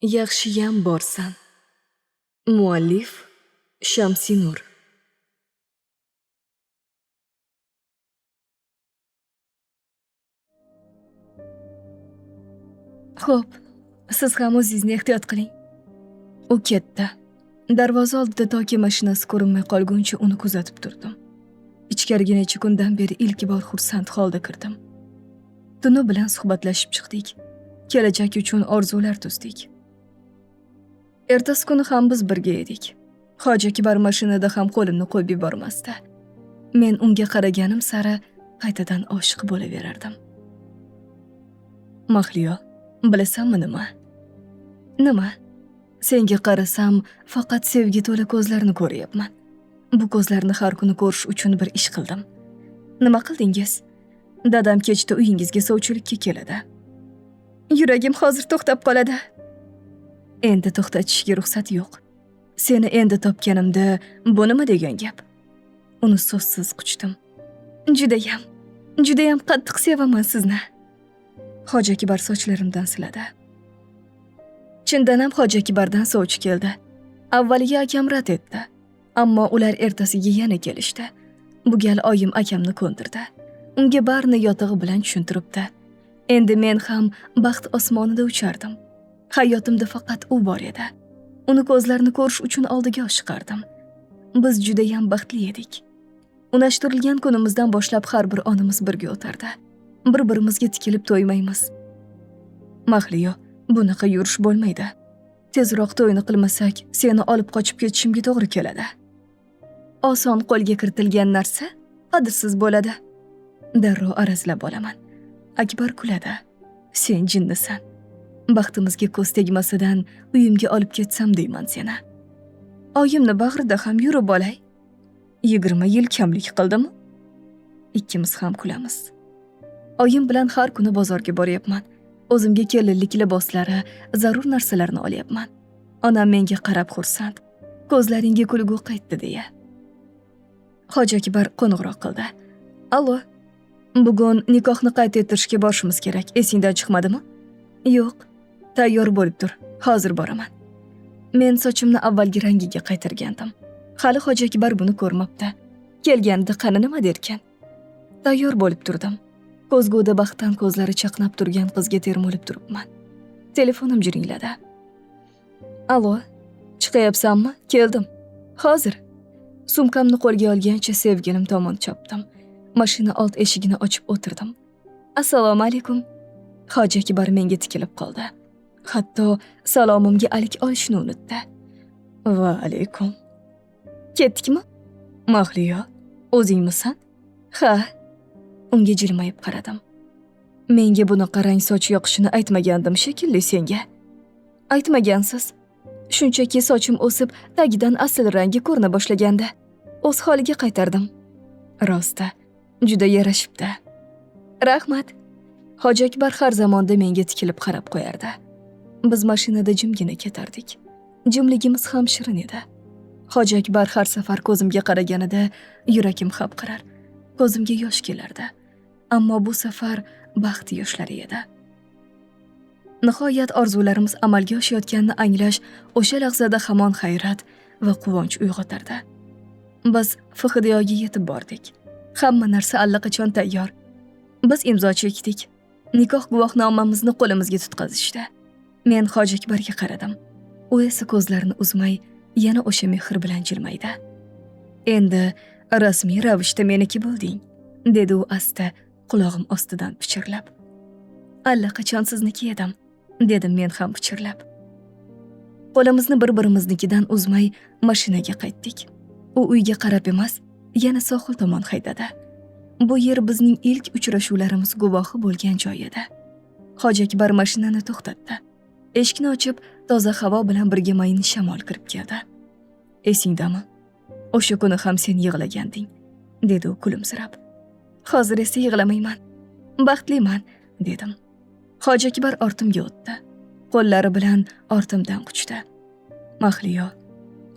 Yaxshiyam borsan. Muallif Shamsinur. Xo'p, siz ham o'zingizni ehtiyot qiling. U ketdi. Darvoza oldida toki mashinasi ko'rinmay qolguncha uni kuzatib turdim. Ichkariga necha kundan beri ilk bor xursand holda kirdim. Tuni bilan suhbatlashib chiqdik. Kelajak uchun orzular tuzdik. Ertasi kuni ham biz birga edik. Hoji Akbar mashinada ham qo'limni qo'yib yubormasdi. Men unga qaraganim sari qaytadan oshiq bo'laverardim. Mahliyo, bilasanmi nima? Nima? Senga qarasam, faqat sevgi to'la ko'zlarni ko'ryapman. Bu ko'zlarni har kuni ko'rish uchun bir ish qildim. Nima qildingiz? Dadam kechda uyingizga sovchilikka keladi. Yuragim hozir to'xtab qoladi. Endi to'xtatishga ruxsat yo'q. Seni endi topganimda bu nima degan gap? Uni so'zsiz quchdim. Judayam, judayam qattiq sevaman sizni. Hoji Akbar sochlarimdan siladi. Chindan ham Hoji Akbardan sovchi keldi. Avvaliga akam rad etdi. Ammo ular ertasiga yana kelishdi. Bu gal oyim akamni ko'ndirdi. Unga barini yotig'i bilan tushuntiribdi. Endi men ham baxt osmonida uchardim. Hayotimda faqat u bor edi. Uni ko'zlarini ko'rish uchun oldiga oshiqardim. Biz judayam baxtli edik. Unashtirilgan kunimizdan boshlab har bir onimiz birga o'tardi. Bir-birimizga tikilib to'ymaymiz. Mahliyo, bunaqa yurish bo'lmaydi. Tezroq to'yni qilmasak, seni olib qochib ketishimga to'g'ri keladi. Oson qo'lga kiritilgan narsa qadrsiz bo'ladi. Darrov arazlab olaman. Akbar kuladi. Sen jinnisan. Baxtimizga ko'z tegmasidan uyimga olib ketsam deyman seni. Oyimni bag'rida ham yurib olay. 20 yil kamlik qildimi? Ikkimiz ham kulamiz. Oyim bilan har kuni bozorga boryapman. O'zimga kelinlik liboslari, zarur narsalarni olyapman. Onam menga qarab xursand. Ko'zlaringga kulgu qaytdi deya. Hoji Akbar qo'ng'iroq qildi. Allo. Bugun nikohni qayd ettirishga borishimiz kerak. Esingdan chiqmadimi? Yo'q. Tayyor bo'lib tur. Hozir boraman. Men sochimni avvalgi rangiga qaytargandim. Hali Hoji Akbar buni ko'rmabdi. Kelganda qani nima derkan? Tayyor bo'lib turdim. Ko'zguda baxtdan ko'zlari chaqnab turgan qizga termulib turibman. Telefonim jiringladi. Allo, chiqayapsanmi? Keldim. Hozir. Sumkamni qo'lga olgancha sevgilim tomon chopdim. Mashina old eshigini ochib o'tirdim. Assalomu alaykum. Hoji Akbar menga tikilib qoldi. Hatto salomimga alik olishni unutdi. Va alaykum. Ketdikmi? Mahliyo, o'zingmisan? Ha. Unga jilmayib qaradim. Menga bunaqa rang soch yoqishini aytmagandim shekilli senga. Aytmagansiz. Shunchaki sochim o'sib, tagidan asl rangi ko'rina boshlagandi. O'z holiga qaytardim. Rosta, juda yarashibdi. Rahmat. Hoji Akbar har zamonda menga tikilib qarab qo'yardi. Biz mashinada jimgina ketardik. Jimligimiz ham shirin edi. Hoji Akbar har safar ko'zimga qaraganida yuragim hapriqar. Ko'zimga yosh kelardi. Ammo bu safar baxt yoshlari edi. Nihoyat orzularimiz amalga oshayotganini anglash o'sha lahzada hamon hayrat va quvonch uyg'otardi. Biz FHDOga yetib bordik. Hamma narsa allaqachon tayyor. Biz imzo chekdik. Nikoh guvohnomamizni qo'limizga tutqazishdi. Men Hoji Akbarga qaradim. U esa ko'zlarini uzmay yana o'sha mehr bilan jilmaydi. Endi rasmiy ravishda meniki bo'lding, dedi u asta qulog'im ostidan pichirlab. Allaqachon sizniki edim, dedim men ham pichirlab. Qo'limizni bir-birimiznikidan uzmay mashinaga qaytdik. U uyga qarab emas, yana sohil tomon haydadi. Bu yer bizning ilk uchrashuvlarimiz guvohi bo'lgan joy edi. Hoji Akbar mashinani to'xtatdi. Eshikni ochib, toza havo bilan birga mayin shamol kirib keldi. Esingdami? O'sha kuni ham sen yig'laganding, dedi u kulimsirab. Hozir esa yig'lamayman. Baxtliman, dedim. Hoji Akbar ortimga o'tdi. Qo'llari bilan ortimdan quchdi. Mahliyo,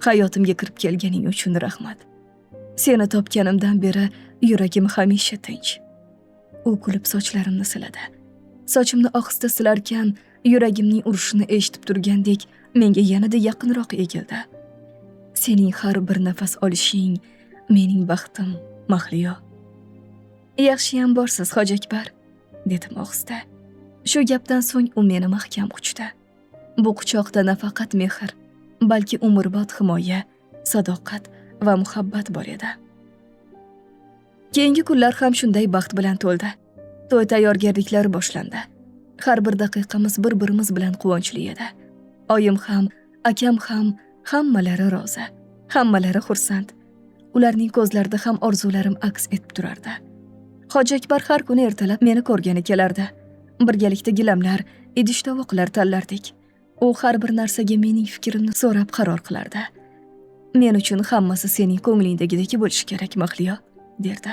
hayotimga kirib kelganing uchun rahmat. Seni topganimdan beri yuragim hamisha tinch. U kulib sochlarimni siladi. Sochimni ohista silarkan Yuragimning urishini eshitib turgandek menga yanada yaqinroq egildi. Sening har bir nafas olishing mening baxtim, Mahliyo. Yaxshiyam borsiz, Hoji Akbar, dedim ohista. Shu gapdan so'ng u meni mahkam quchdi. Bu quchoqda nafaqat mehr, balki umrbod himoya, sadoqat va muhabbat bor edi. Keyingi kunlar ham shunday baxt bilan to'ldi. To'y tayyorgarliklari boshlandi. Har bir daqiqamiz bir-birimiz bilan quvonchli edi. Oyim ham, akam ham, hammalari rozi, hammalari xursand. Ularning ko'zlarida ham orzularim aks etib turardi. Hoji Akbar har kuni ertalab meni ko'rgani kelardi. Birgalikda gilamlar, idish tovoqlar tanlardik. U har bir narsaga mening fikrimni so'rab qaror qilardi. Men uchun hammasi sening ko'nglingdagidek bo'lishi kerak, Mahliyo, derdi.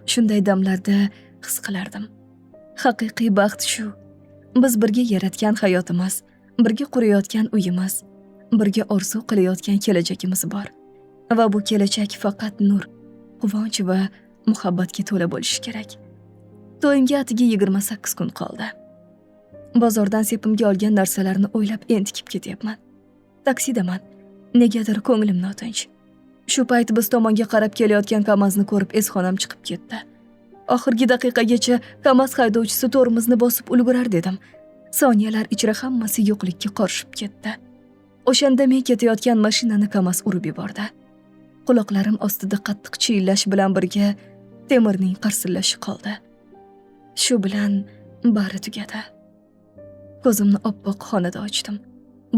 Shunday damlarda his qilardim. Haqiqiy baxt shu. Biz birga yaratgan hayotimiz, birga qurayotgan uyimiz, birga orzu qilayotgan kelajagimiz bor. Va bu kelajak faqat nur, quvonch va muhabbatga to'la bo'lishi kerak. To'yimga atigi 28 kun qoldi. Bozordan sepimga olgan narsalarni o'ylab entikib ketyapman. Taksidaman. Negadir ko'nglim notinch. Shu payt biz tomonga qarab kelayotgan Kamazni ko'rib esxonam chiqib ketdi. Oxirgi daqiqagacha Kamaz haydovchisi tormozni bosib ulgurar dedim. Soniyalar ichra hammasi yo'qlikka qorishib ketdi. O'shanda men ketayotgan mashinani Kamaz urib yubordi. Quloqlarim ostida qattiq chiyillash bilan birga temirning qarsillashi qoldi. Shu bilan bari tugadi. Ko'zimni oppoq xonada ochdim.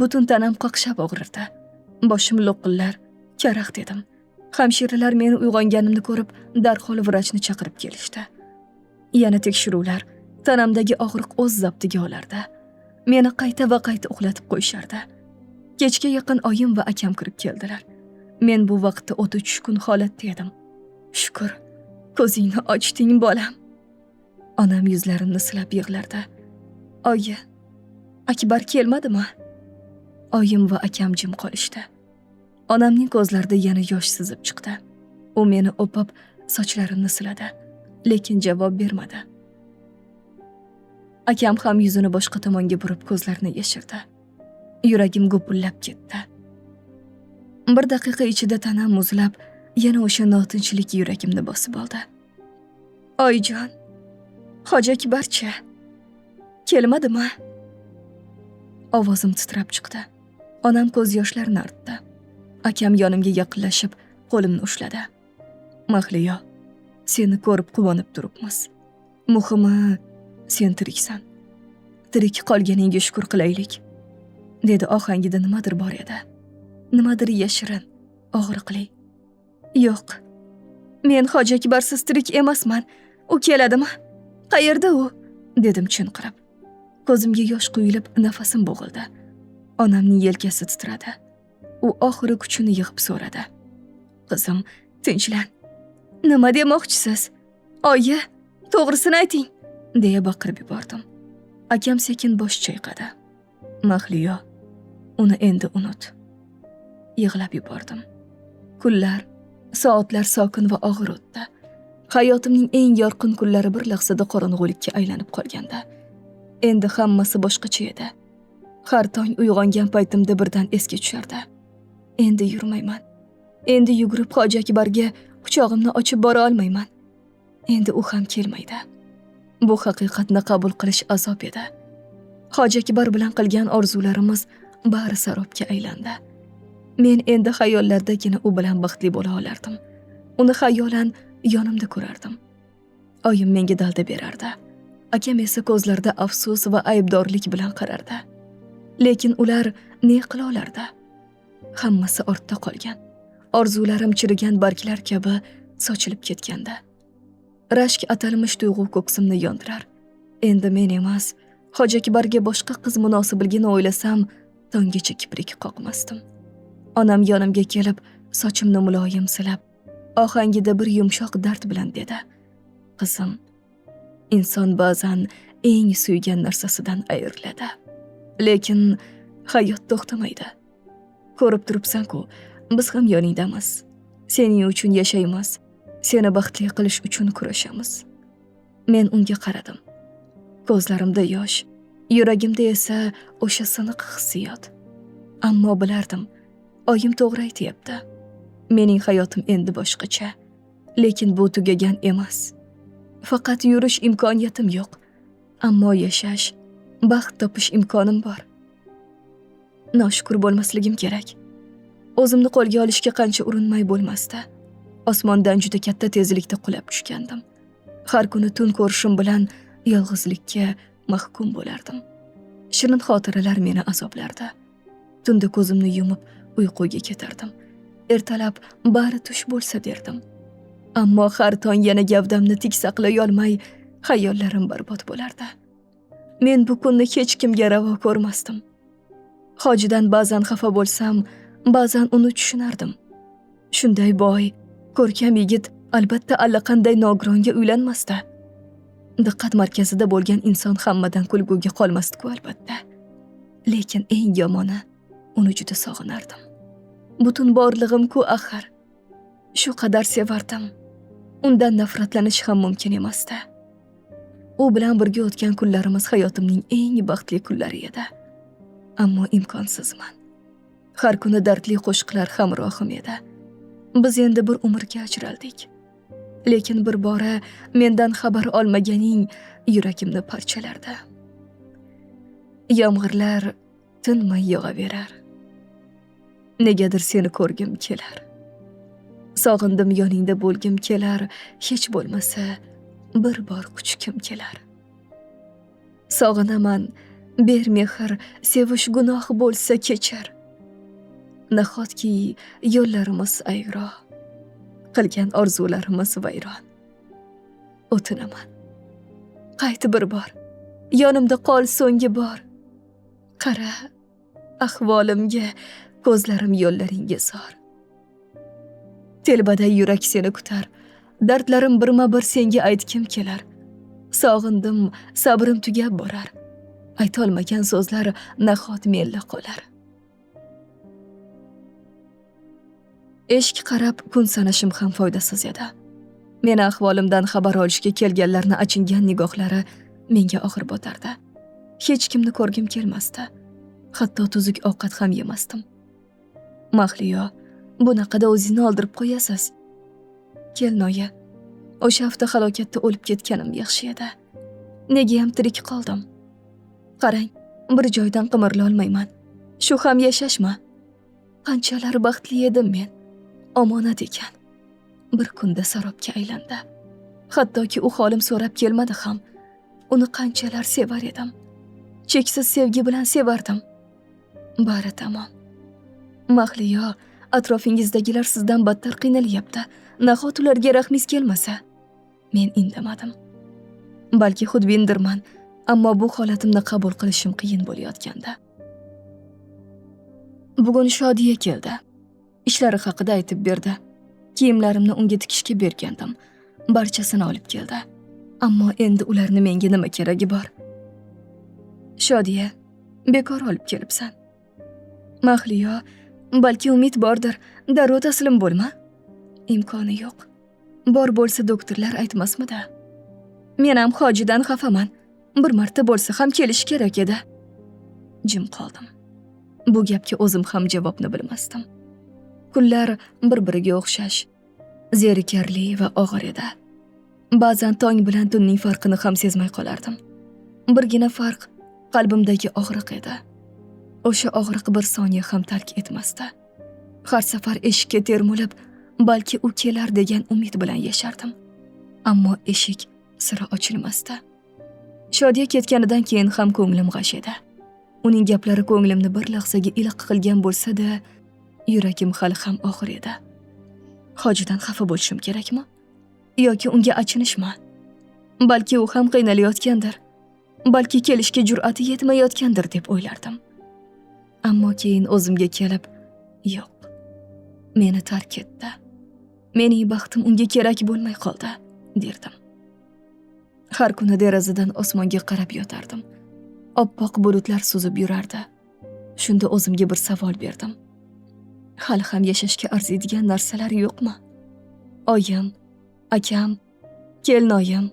Butun tanam qaqshab og'rirdi. Boshim lo'qillar, karaxt dedim. Hamshiralar meni uyg'onganimni ko'rib, darhol vrachni chaqirib kelishdi. Yana tekshiruvlar, tanamdagi og'riq o'z zabtiga olardi. Meni qayta va qayta uxlatib qo'yishardi. Kechga yaqin oyim va akam kirib keldilar. Men bu vaqtda o'ta tushkun holatda edim. Shukr, ko'zingni ochding, bolam. Onam yuzlarimni silab yig'lardi. Oyi, Akbar kelmadimi? Oyim va akam jim qolishdi. Onamning ko'zlarida yana yosh sizib chiqdi. U meni o'pib, sochlarimni siladi, lekin javob bermadi. Akam ham yuzini boshqa tomonga burib ko'zlarini yashirdi. Yuragim gupillab ketdi. Bir daqiqa ichida tanam muzlab, yana o'sha notinchlik yuragimni bosib oldi. Oyijon, Hoji Akbarcha kelmadimi? Ovozim titrab chiqdi. Onam ko'z yoshlarini artdi. Akam yonimga yaqinlashib, qo'limni ushladi. Mahliyo, seni ko'rib quvonib turibmiz. Muhimi, sen tiriksan. Tirik qolganingga shukr qilaylik, dedi. Ohangida nimadir bor edi. Nimadir yashirin, og'riqli. Yo'q. Men Hoji Akbarsiz tirik emasman. U keladimi? Qayerda u? Dedim chinqirib. Ko'zimga yosh quyilib, nafasim bo'g'ildi. Onamning yelkasi titradi. U oxiri kuchini yig'ib so'radi. Qizim, tinchlan. Nima demoqchisiz? Oyi, to'g'risini ayting, deya baqirib yubordim. Akam sekin bosh chayqadi. Mahliyo, uni endi unut. Yig'lab yubordim. Kunlar, soatlar sokin va og'ir o'tdi. Hayotimning eng yorqin kunlari bir lahzada qorong'ulikka aylanib qolgandi. Endi hammasi boshqacha edi. Har tong uyg'ongan paytimda birdan esga tushardi. Endi yurmayman. Endi yugurib Hoji Akbarga quchog'imni ochib bora olmayman. Endi u ham kelmaydi. Bu haqiqatni qabul qilish azob edi. Hoji Akbar bilan qilgan orzularimiz bari sarobga aylandi. Men endi xayollardagina u bilan baxtli bo'la olardim. Uni xayolan yonimda ko'rardim. Oyim menga dalda berardi. Akam esa ko'zlarida afsus va aybdorlik bilan qarardi. Lekin ular ne qila olardi? Hammasi ortda qolgan. Orzularim chirigan barglar kabi sochilib ketgandi. Rashk atalmish tuyg'u ko'ksimni yondirar. Endi men emas, Hoji Akbarga boshqa qiz munosibligini o'ylasam, tonggacha kiprik qoqmasdim. Onam yonimga kelib, sochimni muloyim silab, ohangida bir yumshoq dard bilan dedi: "Qizim, inson ba'zan eng suygan narsasidan ayriladi. Lekin hayot to'xtamaydi. Ko'rib turibsan-ku, biz ham yoningdamiz. Sening uchun yashaymiz. Seni baxtli qilish uchun kurashamiz." Men unga qaradim. Ko'zlarimda yosh, Yuragimda esa o'sha siniq hissiyot. Ammo bilardim, oyim to'g'ri aytyapti. Mening hayotim endi boshqacha. Lekin bu tugagan emas. Faqat yurish imkoniyatim yo'q. Ammo yashash, baxt topish imkonim bor. Noshukur bo'lmasligim kerak. O'zimni qo'lga olishga qancha urinmay bo'lmasdi. Osmondan juda katta tezlikda qulab tushgandim. Har kuni tun ko'rishim bilan yolg'izlikka mahkum bo'lardim. Shirin xotiralar meni azoblardi. Tunda ko'zimni yumib uyquga ketardim. Ertalab bari tush bo'lsa derdim. Ammo har tong yana gavdamni tik saqlay olmay, xayollarim barbod bo'lardi. Men bu kunni hech kimga ravo ko'rmasdim. Hojidan ba'zan xafa bo'lsam, ba'zan uni tushunardim. Shunday boy, ko'rkam yigit albatta allaqanday nogironga uylanmasdi. Diqqat markazida bo'lgan inson hammadan kulguga qolmasdi-ku albatta. Lekin eng yomoni, uni juda sog'inardim. Butun borlig'im-ku axir. Shu qadar sevardim. Undan nafratlanish ham mumkin emasdi. U bilan birga o'tgan kunlarimiz hayotimning eng baxtli kunlari edi. Ammo imkonsizman. Har kuni dardli qo'shiqlar hamrohim edi. Biz endi bir umrga ajraldik. Lekin bir bora mendan xabar olmaganing yuragimni parchalardi. Yomg'irlar tinmay yog'averar. Negadir seni ko'rgim kelar. Sog'indim yoningda bo'lgim kelar, hech bo'lmasa bir bor quchgim kelar. Sog'inaman, ber mehr, sevish gunoh bo'lsa kechir. Nahotki yo'llarimiz ayro, qilgan orzularimiz vayron. O'tinaman. Qayt bir bor, yonimda qol so'nggi bor. Qara, ahvolimga, ko'zlarim yo'llaringga zor. Telbaday yurak seni kutar, dardlarim birma-bir senga aytgim kelar. Sog'indim, sabrim tugab borar. Aytolmagan so'zlar nahot menda qolar. Eshik qarab kun sanashim ham foydasiz edi. Meni ahvolimdan xabar olishga kelganlarni achingan nigohlari menga og'ir botardi. Hech kimni ko'rgim kelmasdi. Hatto tuzuk ovqat ham yemasdim. Mahliyo, bunaqada o'zingizni oldirib qo'yasiz. Kelnoya, o'sha hafta halokatda o'lib ketganim yaxshi edi. Negayam tirik qoldim. Qarang, bir joydan qimirla olmayman. Shu ham yashashmi? Qanchalar baxtli edim men. Omonat ekan. Bir kunda sarobga aylandi. Hattoki u holim so'rab kelmadi ham. Uni qanchalar sevar edim. Cheksiz sevgi bilan sevardim. Bari tamom. Mahliyo, atrofingizdagilar sizdan battar qiynalyapti. Nahot ularga rahmingiz kelmasa? Men indamadim. Balki xudbindirman, ammo bu holatimni qabul qilishim qiyin bo'layotgandi. Bugun Shodiya keldi. Ishlari haqida aytib berdi. Kiyimlarimni unga tikishga bergandim. Barchasini olib keldi. Ammo endi ularni menga nima keragi bor? Shodiya, bekor olib kelibsan. Mahliyo, balki umid bordir, darrov taslim bo'lma. Imkoni yo'q. Bor bo'lsa doktorlar aytmasmidi? Men ham Hojidan xafaman. Bir marta bo'lsa ham kelishi kerak edi. Jim qoldim. Bu gapga o'zim ham javobni bilmasdim. Kunlar bir-biriga o'xshash, zerikarli va og'ir edi. Ba'zan tong bilan tunning farqini ham sezmay qolardim. Birgina farq qalbimdagi og'riq edi. O'sha og'riq bir soniya ham tark etmasdi. Har safar eshikka termulib, balki u kelar degan umid bilan yashardim. Ammo eshik sira ochilmasdi. Shodiya ketganidan keyin ham ko'nglim g'ash edi. Uning gaplari ko'nglimni bir lahzaga iliq qilgan bo'lsa-da, yuragim hali ham og'ir edi. Hojidan xafa bo'lishim kerakmi? Yoki unga achinishmi? Balki u ham qiynalayotgandir. Balki kelishga jur'ati yetmayotgandir deb o'ylardim. Ammo keyin o'zimga kelib, yo'q. Meni tark etdi. Mening baxtim unga kerak bo'lmay qoldi, derdim. Har kuni derazadan osmonga qarab yotardim. Oppoq bulutlar suzib yurardi. Shunda o'zimga bir savol berdim. Hali ham yashashga arziydigan narsalar yo'qmi? Oyim, akam, kelinoyim,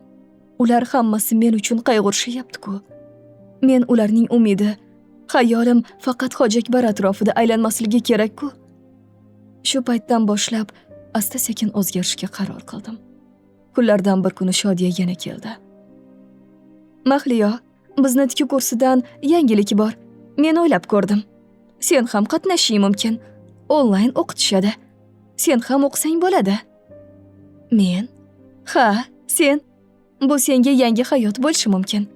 ular hammasi men uchun qayg'urishyapti-ku. Men ularning umidi, xayolim faqat Hoji Akbar atrofida aylanmasligi kerak-ku. Shu paytdan boshlab asta-sekin o'zgarishga qaror qildim. Kunlardan bir kuni Shodiya yana keldi. Mahliyo, bizni tikuv kursidan yangilik bor. Men o'ylab ko'rdim. Sen ham qatnashishing mumkin. Onlayn o'qitishadi. Sen ham o'qisang bo'ladi. Men? Ha, sen. Bu senga yangi hayot bo'lishi mumkin.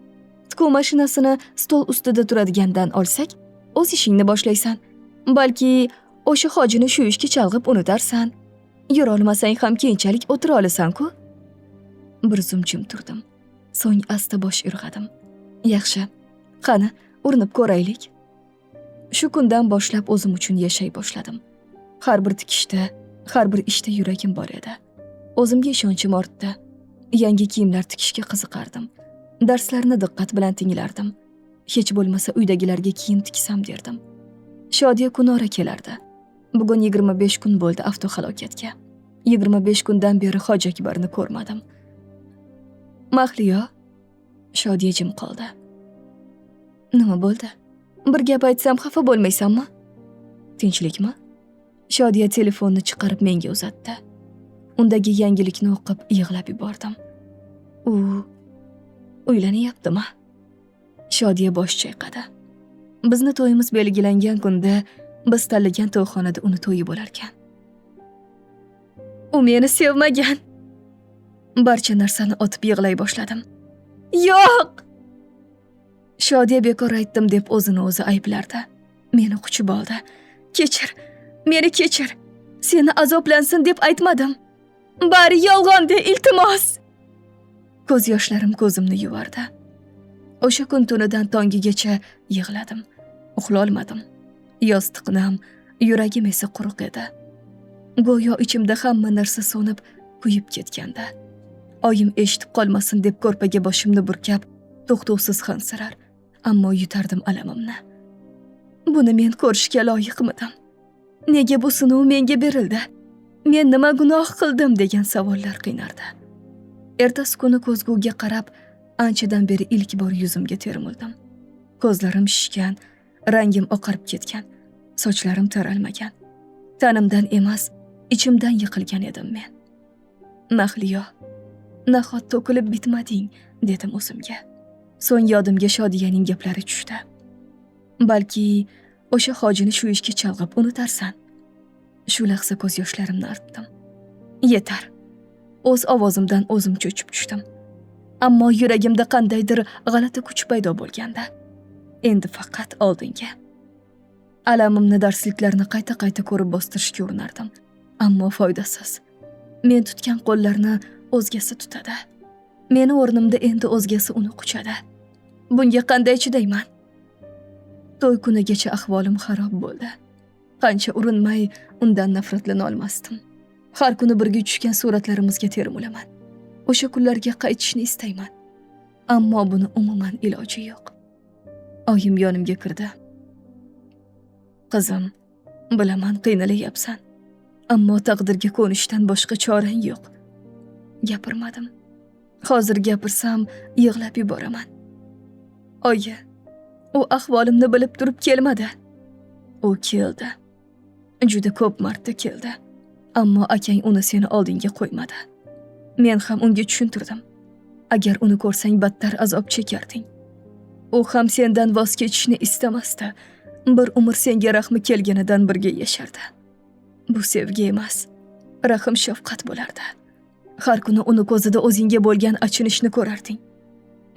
Tikuv mashinasini stol ustida turadigandan olsak, o'z ishingni boshlaysan. Balki o'sha hojini shu ishga chalg'ib unutarsan. Yurolmasang ham keyinchalik o'tira olasan-ku. Bir zum jim turdim. So'ng asta bosh irg'adim. Yaxshi. Qani, urinib ko'raylik. Shu kundan boshlab o'zim uchun yashay boshladim. Har bir tikishda, har bir ishda yuragim bor edi. O'zimga ishonchim ortdi. Yangi kiyimlar tikishga qiziqardim. Darslarni diqqat bilan tinglardim. Hech bo'lmasa uydagilarga kiyim tiksam derdim. Shodiya kunora kelardi. Bugun 25 kun bo'ldi avtohalokatga. 25 kundan beri Hoji Akbarni ko'rmadim. Mahliyo, Shodiya jim qoldi. Nima bo'ldi? Bir gap aytsam xafa bo'lmaysanmi? Tinchlikmi? Shodiya telefonni chiqarib menga uzatdi. Undagi yangilikni o'qib yig'lab yubordim. U uylanyaptimi? Shodiya bosh chayqadi. Bizni to'yimiz belgilangan kunda biz tanlagan to'yxonada uni to'yi bo'larkan. U meni sevmagan. Barcha narsani otib yig'lay boshladim. Yo'q! Shodiya bekor aytdim deb o'zini o'zi ayblardi. Meni quchib oldi. Kechir, meni kechir. Seni azoblansin deb aytmadim. Bari yolg'on de, iltimos. Ko'z yoshlarim ko'zimni yuvardi. O'sha kun tunidan tongigacha yig'ladim. Uxlolmadim. Yostiq nam, yuragim esa quruq edi. Go'yo ichimda hamma narsa so'nib, kuyib ketganda. Oyim eshitib qolmasin deb ko'rpaga boshimni burkab, to'xtovsiz hansirar, ammo yutardim alamimni. Buni men ko'rishga loyiqmidim? Nega bu sinov menga berildi? Men nima gunoh qildim degan savollar qiynardi. Ertasi kuni ko'zguga qarab, anchadan beri ilk bor yuzimga termildim. Ko'zlarim shishgan, rangim oqarib ketgan, sochlarim taralmagan. Tanimdan emas, ichimdan yiqilgan edim men. Mahliyo, nahot to'kilib bitmading, dedim o'zimga. So'ng yodimga Shodiyaning gaplari tushdi. Balki o'sha hojini shu ishga chalg'ib unutarsan. Shu lahza ko'z yoshlarimni artdim. Yetar. O'z ovozimdan o'zim cho'chib tushdim. Ammo yuragimda qandaydir g'alati kuch paydo bo'lganda. Endi faqat oldinga. Alamimni darsliklarni qayta-qayta ko'rib bostirishga urinardim. Ammo foydasiz. Men tutgan qo'llarni o'zgasi tutadi. Meni o'rnimda endi o'zgasi uni quchadi. Bunga qanday chidayman? To'y kunigacha ahvolim xarob bo'ldi. Qancha urinmay undan nafratlana olmasdim. Har kuni birga tushgan suratlarimizga termulaman. O'sha kunlarga qaytishni istayman. Ammo buni umuman iloji yo'q. Oyim yonimga kirdi. Qizim, bilaman qiynalyapsan. Ammo taqdirga ko'nishdan boshqa chorang yo'q. Gapirmadim. Hozir gapirsam yig'lab yuboraman. Oyi, u ahvolimni bilib turib kelmadi. U keldi. Juda ko'p marta keldi. Ammo akang uni seni oldinga qo'ymadi. Men ham unga tushuntirdim. Agar uni ko'rsang battar azob chekarding. U ham sendan voz kechishni istamasdi. Bir umr senga rahmi kelganidan birga yashardi. Bu sevgi emas, rahm shafqat bo'lardi. Har kuni uni ko'zida o'zingga bo'lgan achinishni ko'rarding.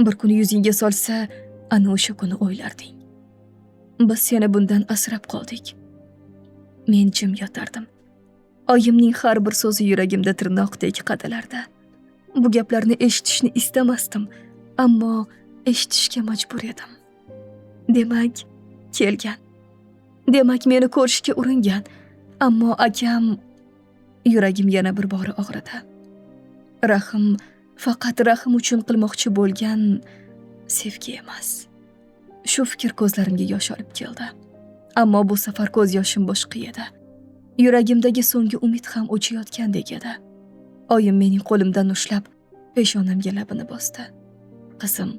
Bir kuni yuzingga solsa, ana o'sha kuni o'ylarding. Biz seni bundan asrab qoldik. Men jim yotardim. Oyimning har bir so'zi yuragimda tirnoqdek qadalardi. Bu gaplarni eshitishni istamasdim, ammo eshitishga majbur edim. Demak, kelgan. Demak, meni ko'rishga uringan. Ammo akam, yuragim yana bir bora og'ridi. Rahm, faqat rahm uchun qilmoqchi bo'lgan sevgi emas. Shu fikr ko'zlarimga yosh olib keldi. Ammo bu safar ko'z yoshim boshqa edi. Yuragimdagi so'nggi umid ham o'chayotgandek edi. Oyim mening qo'limdan ushlab, peshonamga labini bosdi. Qizim,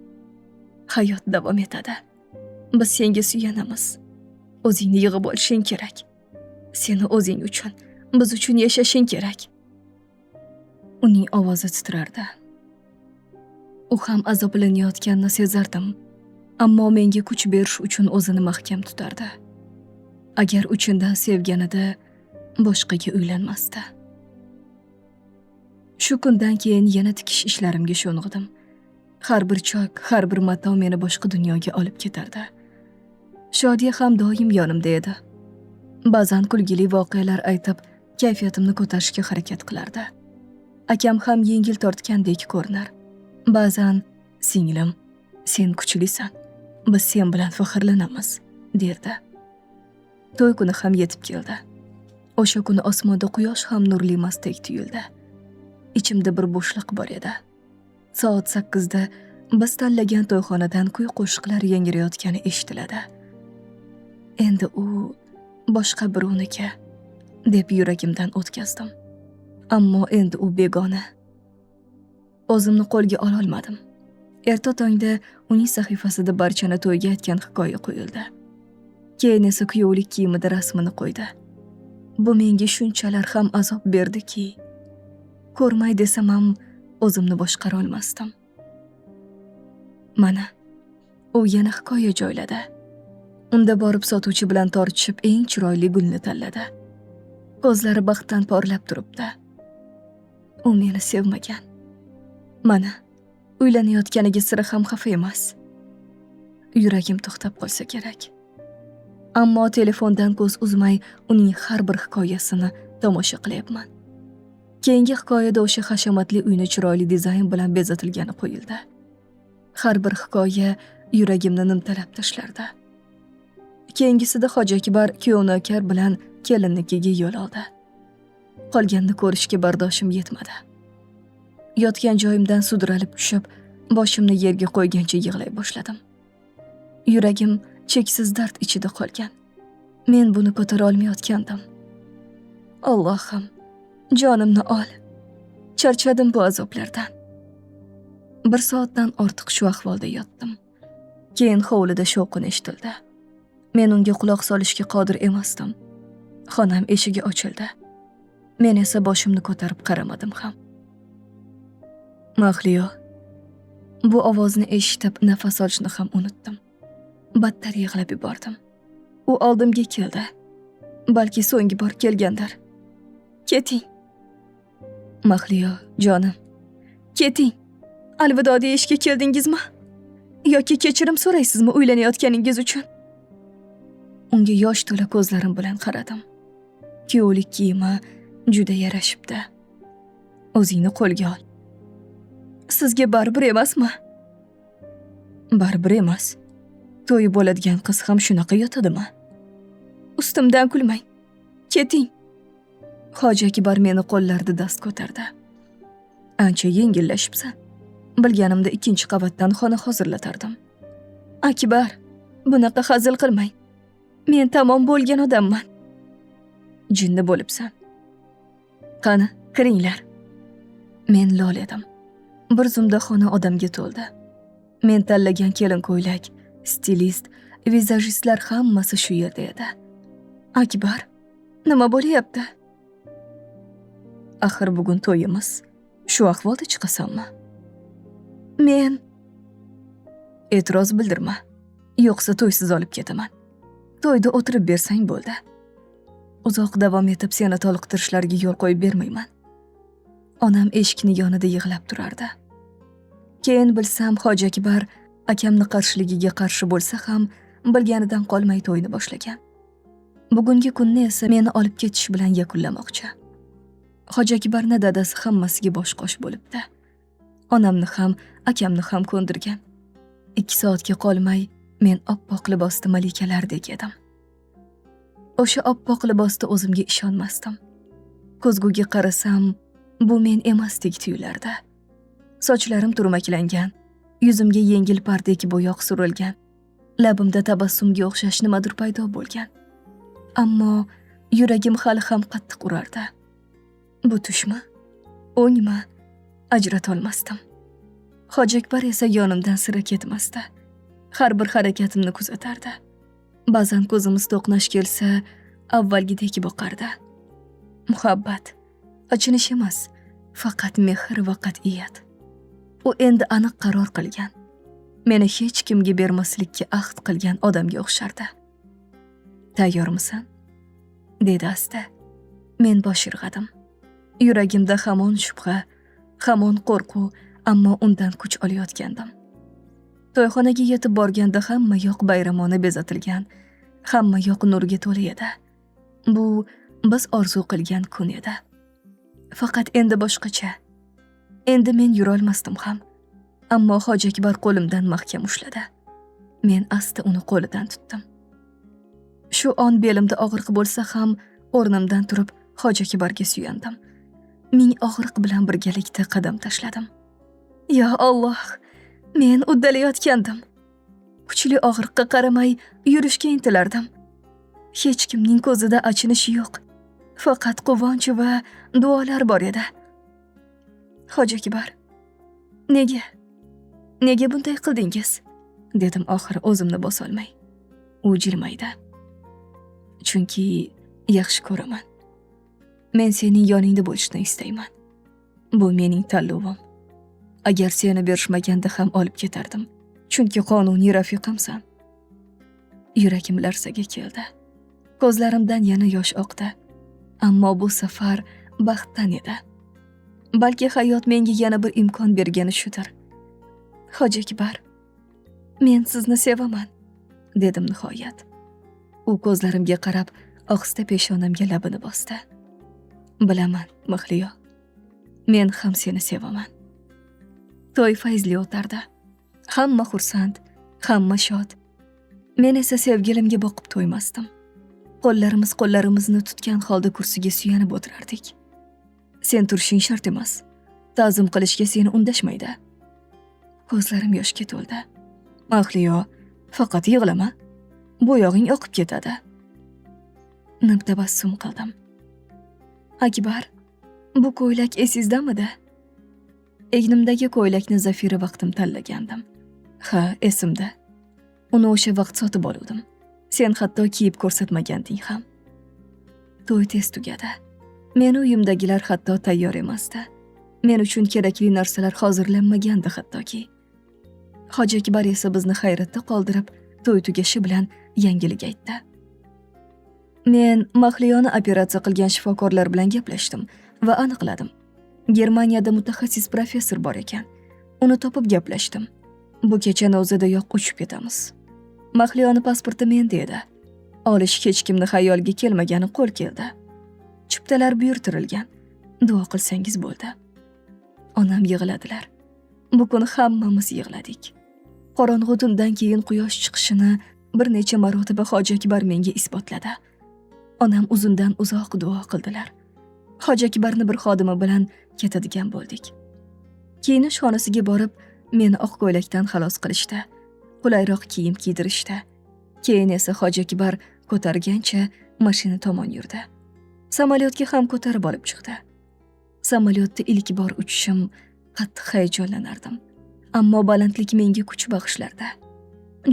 Hayot davom etadi. Biz senga suyanamiz. O'zingni yig'ib olishing kerak. Seni o'zing uchun, biz uchun yashashing kerak. Uning ovozi titrardi. U ham azoblanayotganini sezardim, ammo menga kuch berish uchun o'zini mahkam tutardi. Agar uchindan sevganida boshqaga uylanmasdi. Shu kundan keyin yana tikish ishlarimga sho'ng'idim. Har bir chok, har bir mato meni boshqa dunyoga olib ketardi. Shodiya ham doim yonimda edi. Ba'zan kulgili voqealar aytib, kayfiyatimni ko'tarishga harakat qilardi. Akam ham yengil tortgandek ko'rinar. Ba'zan singlim, sen kuchlisan, biz sen bilan faxrlanamiz, derdi. To'y kuni ham yetib keldi. O'sha kuni osmonda quyosh ham nurli emasdek tuyuldi. Ichimda bir bo'shliq bor edi. Soat 8da biz tanlagan to'yxonadan kuy qo'shiqlar yangrayotgani eshitiladi. Endi u boshqa birovniki deb yuragimdan o'tkazdim. Ammo endi u begona. O'zimni qo'lga ola olmadim. Erta tongda uning sahifasida barchani to'yga aytgan hikoya qo'yildi. Keyin esa kuyovlik kiyimida rasmini qo'ydi. Bu menga shunchalar ham azob berdiki, ko'rmay desam ham o'zimni boshqara olmasdim. Mana, u yana hikoya joyladi. Unda borib sotuvchi bilan tortishib eng chiroyli gulni tanladi. Ko'zlari baxtdan porlab turibdi. U meni sevmagan. Mana, uylanayotganiga sira ham xafa emas. Yuragim to'xtab qolsa kerak. Ammo telefondan ko'z uzmay uning har bir hikoyasini tomosha qilyapman. Keyingi hikoyada o'sha hashamatli uyni chiroyli dizayn bilan bezatilgani qo'yildi. Har bir hikoya yuragimni nimtalab tashlardi. Keyingisida Hoji Akbar kuyov-navkar bilan kelinnikiga yo'l oldi. Qolganini ko'rishga bardoshim yetmadi. Yotgan joyimdan sudralib tushib, boshimni yerga qo'ygancha yig'lay boshladim. Yuragim cheksiz dard ichida qolgan. Men buni ko'tara olmayotgandim. Allohim, jonimni ol. Charchadim bu azoblardan. Bir soatdan ortiq shu ahvolda yotdim. Keyin hovlida shovqin eshitildi. Men unga quloq solishga qodir emasdim. Xonam eshigi ochildi. Men esa boshimni ko'tarib qaramadim ham. Mahliyo. Bu ovozni eshitib nafas olishni ham unutdim. Battar yig'lab yubordim. U oldimga keldi. Balki so'nggi bor kelgandir. Keting. Mahliyo, jonim. Keting. Alvido deyishga keldingizmi? Yoki kechirim so'raysizmi uylanayotganingiz uchun? Unga yosh to'la ko'zlarim bilan qaradim. Kuyovlik kiyimi juda yarashibdi. O'zingni qo'lga ol. Sizga baribir emasmi? Baribir emas. To'yi bo'ladigan qiz ham shunaqa yotadimi? Ustimdan kulmang. Keting. Hoji Akbar meni qo'llarida dast ko'tardi. Ancha yengillashibsan. Bilganimda 2-chi qavatdan xona hozirlatardim. Akbar, bunaqa hazil qilmang. Men tamom bo'lgan odamman. Jinni bo'libsan. Qani, kiringlar. Men lol edim. Bir zumda xona odamga to'ldi. Men tanlagan kelin ko'ylak, stilist, vizajistlar hammasi shu yerda edi. Akbar, nima bo'lyapti? Axir bugun to'yimiz. Shu ahvolda chiqasanmi? Men e'tiroz bildirma. Yo'qsa to'ysiz olib ketaman. To'yda o'tirib bersang bo'ldi. Uzoq davom etib seni toliqtirishlariga yo'l qo'yib bermayman. Onam eshikni yonida yig'lab turardi. Keyin bilsam Hoji Akbar akamni qarshiligiga qarshi bo'lsa ham bilganidan qolmay to'yni boshlagan. Bugungi kunni esa meni olib ketish bilan yakunlamoqchi. Hoji Akbarni dadasi hammasiga bosh-qosh bo'libdi. Onamni ham, akamni ham ko'ndirgan. 2 soatga qolmay men oppoq libosda malikalardek edim. O'sha oppoq libosda o'zimga ishonmasdim. Ko'zguga qarasam, bu men emasdek tuyulardi. Sochlarim turmaklangan, yuzimga yengil pardek bo'yoq surilgan, labimda tabassumga o'xshash nimadir paydo bo'lgan. Ammo yuragim hali ham qattiq urardi. Bu tushmi, o'ngmi, ajratolmasdim. Hoji Akbar esa yonimdan sira ketmasdi. Har bir harakatimni kuzatardi. Ba'zan ko'zimiz to'qnash kelsa, avvalgidek boqardi. Muhabbat, achinish emas, faqat mehr va qat'iyat. U endi aniq qaror qilgan. Meni hech kimga bermaslikka ahd qilgan odamga o'xshardi. Tayyormisan? Dedi asta. Men bosh irg'adim. Yuragimda hamon shubha, hamon qo'rquv, ammo undan kuch olayotgandim. To'yxonaga yetib borganda hamma yoq bayramona bezatilgan, hamma yoq nurga to'la edi. Bu biz orzu qilgan kun edi. Faqat endi boshqacha. Endi men yurolmasdim ham. Ammo Hoji Akbar qo'limdan mahkam ushladi. Men asta uni qo'lidan tutdim. Shu on belimda og'riq bo'lsa ham o'rnimdan turib Hoji Akbarga suyandim. Ming og'riq bilan birgalikda qadam tashladim. Ya Alloh, men uddalayotgandim. Kuchli og'riqqa qaramay yurishga intilardim. Hech kimning ko'zida achinish yo'q. Faqat quvonch va duolar bor edi. Hoji Akbar, nega? Nega bunday qildingiz? Dedim oxiri o'zimni bosolmay. U jilmaydi. Chunki yaxshi ko'raman. Men sening yoningda bo'lishni istayman. Bu mening tanlovim. Agar seni berishmaganda ham olib ketardim. Chunki qonuniy rafiqamsan. Yuragim larzaga keldi. Ko'zlarimdan yana yosh oqdi. Ammo bu safar baxtdan edi. Balki hayot menga yana bir imkon bergani shudir. Hoji Akbar, men sizni sevaman, dedim nihoyat. U ko'zlarimga qarab, ohista peshonamga labini bosdi. Bilaman, Mahliyo. Men ham seni sevaman. To'y fayzli o'tardi. Hamma xursand, hamma shod. Men esa sevgilimga boqib to'ymasdim. Qo'llarimiz qo'llarimizni tutgan holda kursiga suyanib o'tirardik. Sen turishing shart emas. Ta'zim qilishga seni undashmaydi. Ko'zlarim yoshga to'ldi. Mahliyo, faqat yig'lama. Bo'yog'ing oqib ketadi. Tabassum qildim. Akbar, bu ko'ylak esingizdamidi? Egnimdagi ko'ylakni Zafira vaqtim tanlagandim. Ha, esimda. Uni o'sha vaqt sotib oluvdim. Sen hatto kiyib ko'rsatmaganding ham. To'y tez tugadi. Meni uyimdagilar hatto tayyor emasdi. Men uchun kerakli narsalar hozirlanmagandi hattoki. Hoji Akbar esa bizni hayratda qoldirib, to'y tugashi bilan yangilik aytdi. Men Mahliyoni operatsiya qilgan shifokorlar bilan gaplashdim va aniqladim. Germaniyada mutaxassis professor bor ekan. Uni topib gaplashdim. Bu kechani o'zidayoq uchib ketamiz. Mahliyoni pasporti menda edi. Olish hech kimni xayoliga kelmagani qo'l keldi. Chiptalar buyurtirilgan. Duo qilsangiz bo'ldi. Onam yig'ladilar. Bu kun hammamiz yig'ladik. Qorong'u tundan keyin quyosh chiqishini bir necha marotaba Hoji Akbar menga isbotladi. Onam uzundan uzoq duo qildilar. Hoji Akbarni bir xodimi bilan ketadigan bo'ldik. Kiyinish xonasiga borib, meni oq ko'ylakdan xalos qilishdi. Qulayroq kiyim kiydirishdi. Keyin esa Hoji Akbar ko'targancha mashina tomon yurdi. Samolyotga ham ko'tarib olib chiqdi. Samolyotda ilk bor uchishim, qattiq hayajonlanardim. Ammo balandlik menga kuch bag'ishlardi.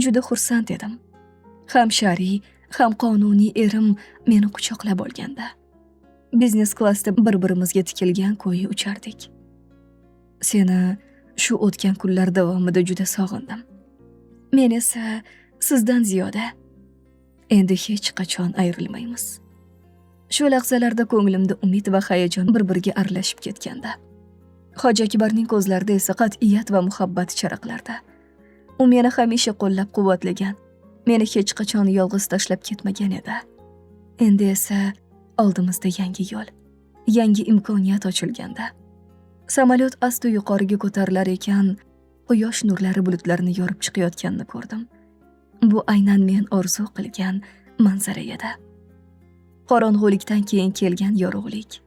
Juda xursand edim. Ham shar'iy, ham qonuniy erim meni quchoqlab olganda. Biznes klassda bir-birimizga tikilgan ko'yi uchardik. Seni shu o'tgan kunlar davomida juda sog'indim. Men esa sizdan ziyoda. Endi hech qachon ayrilmaymiz. Shu lahzalarda ko'nglimda umid va hayajon bir-biriga aralashib ketganda. Hoji Akbarning ko'zlarida esa qat'iyat va muhabbat charaqlardi. U meni hamisha qo'llab-quvvatlagan, meni hech qachon yolg'iz tashlab ketmagan edi. Endi esa oldimizda yangi yo'l, yangi imkoniyat ochilganda. Samolyot asta yuqoriga ko'tarilar ekan, quyosh nurlari bulutlarni yorib chiqayotganini ko'rdim. Bu aynan men orzu qilgan manzara edi. Qorong'ulikdan keyin kelgan yorug'lik,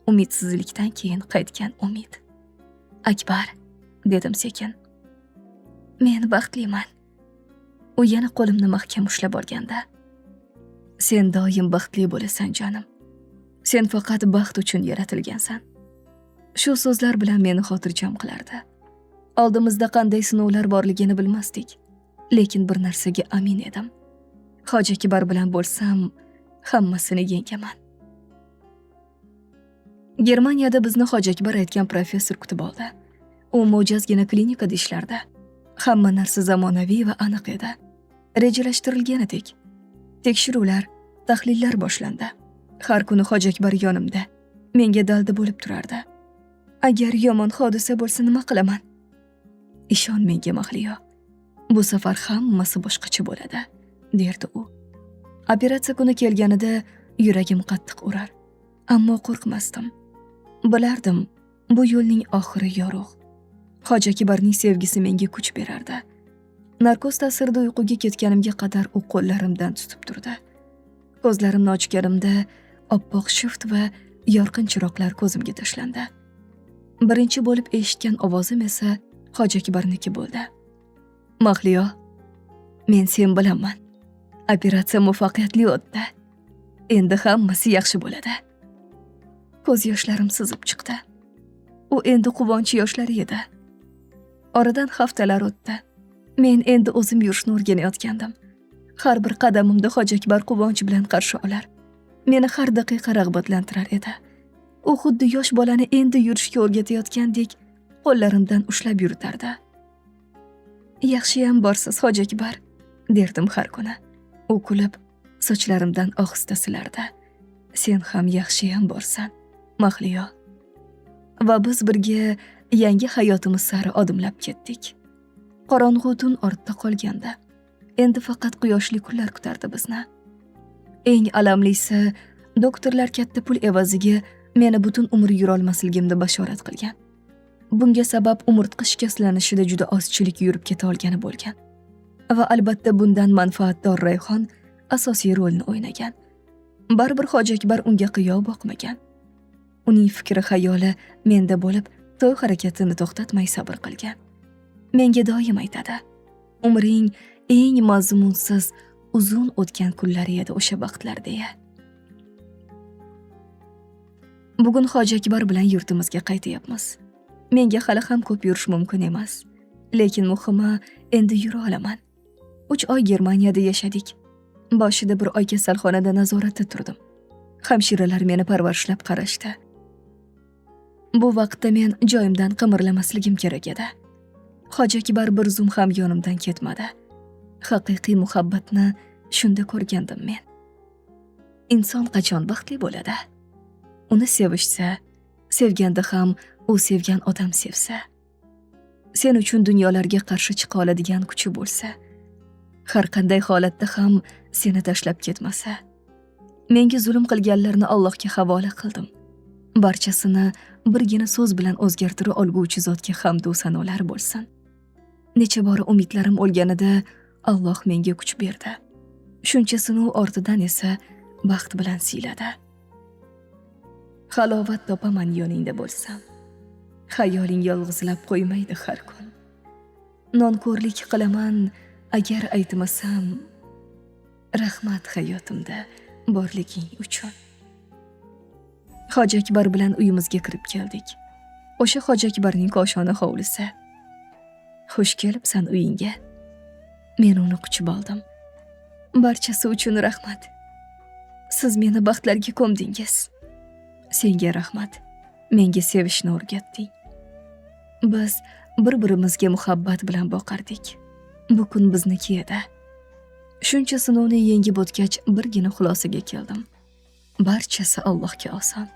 umidsizlikdan keyin qaytgan umid. Akbar, dedim sekin. Men baxtliman. U yana qo'limni mahkam ushlab olganda. Sen doim baxtli bo'lasan, jonim. Sen faqat baxt uchun yaratilgansan. Shu so'zlar bilan meni xotirjam qilardi. Oldimizda qanday sinovlar borligini bilmasdik. Lekin bir narsaga amin edim. Hoji Akbar bilan bo'lsam, hammasini yengaman. Germaniyada bizni Hoji Akbar aytgan professor kutib oldi. U mo'jazgina klinikada ishlardi. Hamma narsa zamonaviy va aniq edi. Rejalashtirilganidek. Tekshiruvlar, tahlillar boshlandi. Har kuni Hoji Akbar yonimda, menga dalda bo'lib turardi. Agar yomon hodisa bo'lsa nima qilaman? Ishon menga, Mahliyo. Bu safar hammasi boshqacha bo'ladi, derdi u. Operatsiya kuni kelganida yuragim qattiq urar. Ammo qo'rqmasdim. Bilardim, bu yo'lning oxiri yorug'. Hoji Akbarning sevgisi menga kuch berardi. Narkoz ta'sirida uyquga ketganimga qadar u qo'llarimdan tutib turdi. Ko'zlarimni ochganimda oppoq shift va yorqin chiroqlar ko'zimga tashlandi. Birinchi bo'lib eshitgan ovozim esa Hoji Akbarniki bo'ldi. Mahliyo, men sen bilanman. Operatsiya muvaffaqiyatli o'tdi. Endi hammasi yaxshi bo'ladi. Ko'z yoshlarim sizib chiqdi. U endi quvonch yoshlari edi. Oradan haftalar o'tdi. Men endi o'zim yurishni o'rganayotgandim. Har bir qadamimda Hoji Akbar quvonch bilan qarshi olar. Meni har daqiqa rag'batlantirar edi. U xuddi yosh bolani endi yurishga o'rgatayotgandek qo'llarimdan ushlab yuritardi. Yaxshiyam borsiz, Hoji Akbar, derdim har kuni. U kulib, sochlarimdan ohista silardi. Sen ham yaxshiyam borsan, Mahliyo. Va biz birga yangi hayotimiz sari odimlab ketdik. Qorong'u tun ortda qolganda, endi faqat quyoshli kunlar kutardi bizni. Eng alamlisi, doktorlar katta pul evaziga meni butun umr yurolmasligimni bashorat qilgan. Bunga sabab umurtqa shikastlanishida juda ozchilik yurib keta olgani bo'lgan. Va albatta bundan manfaatdor Rayhon asosiy rolni o'ynagan. Baribir Hoji Akbar unga qiyov boqmagan. Uning fikri xayoli menda bo'lib, to'y harakatini to'xtatmay sabr qilgan. Menga doim aytadi: "Umring eng mazmunsiz, uzun o'tgan kunlari edi o'sha vaqtlar" deya. Bugun Hoji Akbar bilan yurtimizga qaytyapmiz. Menga hali ham ko'p yurish mumkin emas, lekin muhimi endi yura olaman. 3 oy Germaniyada yashadik. Boshida bir oy kasalxonada nazoratda turdim. Hamshiralar meni parvarishlab qarashdi. Bu vaqtda men joyimdan qimirlamasligim kerak edi. Hoji Akbar bir zum ham yonimdan ketmadi. Haqiqiy muhabbatni shunda ko'rgandim men. Inson qachon baxtli bo'ladi? Uni sevishsa, sevganda ham u sevgan odam sevsa. Sen uchun dunyolarga qarshi chiqa oladigan kuchi bo'lsa, har qanday holatda ham seni tashlab ketmasa. Menga zulm qilganlarni Allohga havola qildim. Barchasini birgina so'z bilan o'zgartira olguvchi zotga hamd va sanolar bo'lsin. Necha bora umidlarim o'lganida Alloh menga kuch berdi. Shuncha sinov ortidan esa baxt bilan siyladi. Halovat topaman yoningda bo'lsam. Xayoling yolg'izlab qo'ymaydi har kun. Nonko'rlik qilaman agar aytmasam, rahmat hayotimda borliging uchun. Hoji Akbar bilan uyimizga kirib keldik. O'sha Hoji Akbarning koshona hovlisi. Xush kelibsan uyingga. Men uni quchib oldim. Barchasi uchun rahmat. Siz meni baxtlarga ko'mdingiz. Senga rahmat. Menga sevishni o'rgatding. Biz bir-birimizga muhabbat bilan boqardik. Bu kun bizniki edi. Shuncha sinovni yengib o'tgach birgina xulosaga keldim. Barchasi Allohga oson.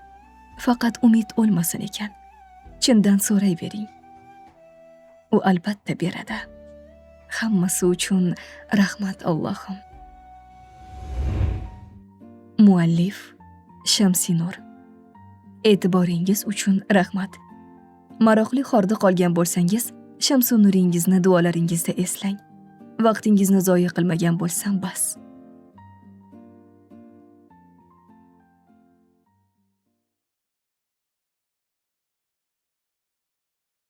Faqat umid o'lmasin ekan. Chindan so'rayvering. U albatta beradi. Hammasi uchun rahmat Allohim. Muallif Shamsinur. E'tiboringiz uchun rahmat. Maroqli hordiq olgan bo'lsangiz, Shamsunuringizni duolaringizda eslang. Vaqtingizni zoya qilmagan bo'lsam bas.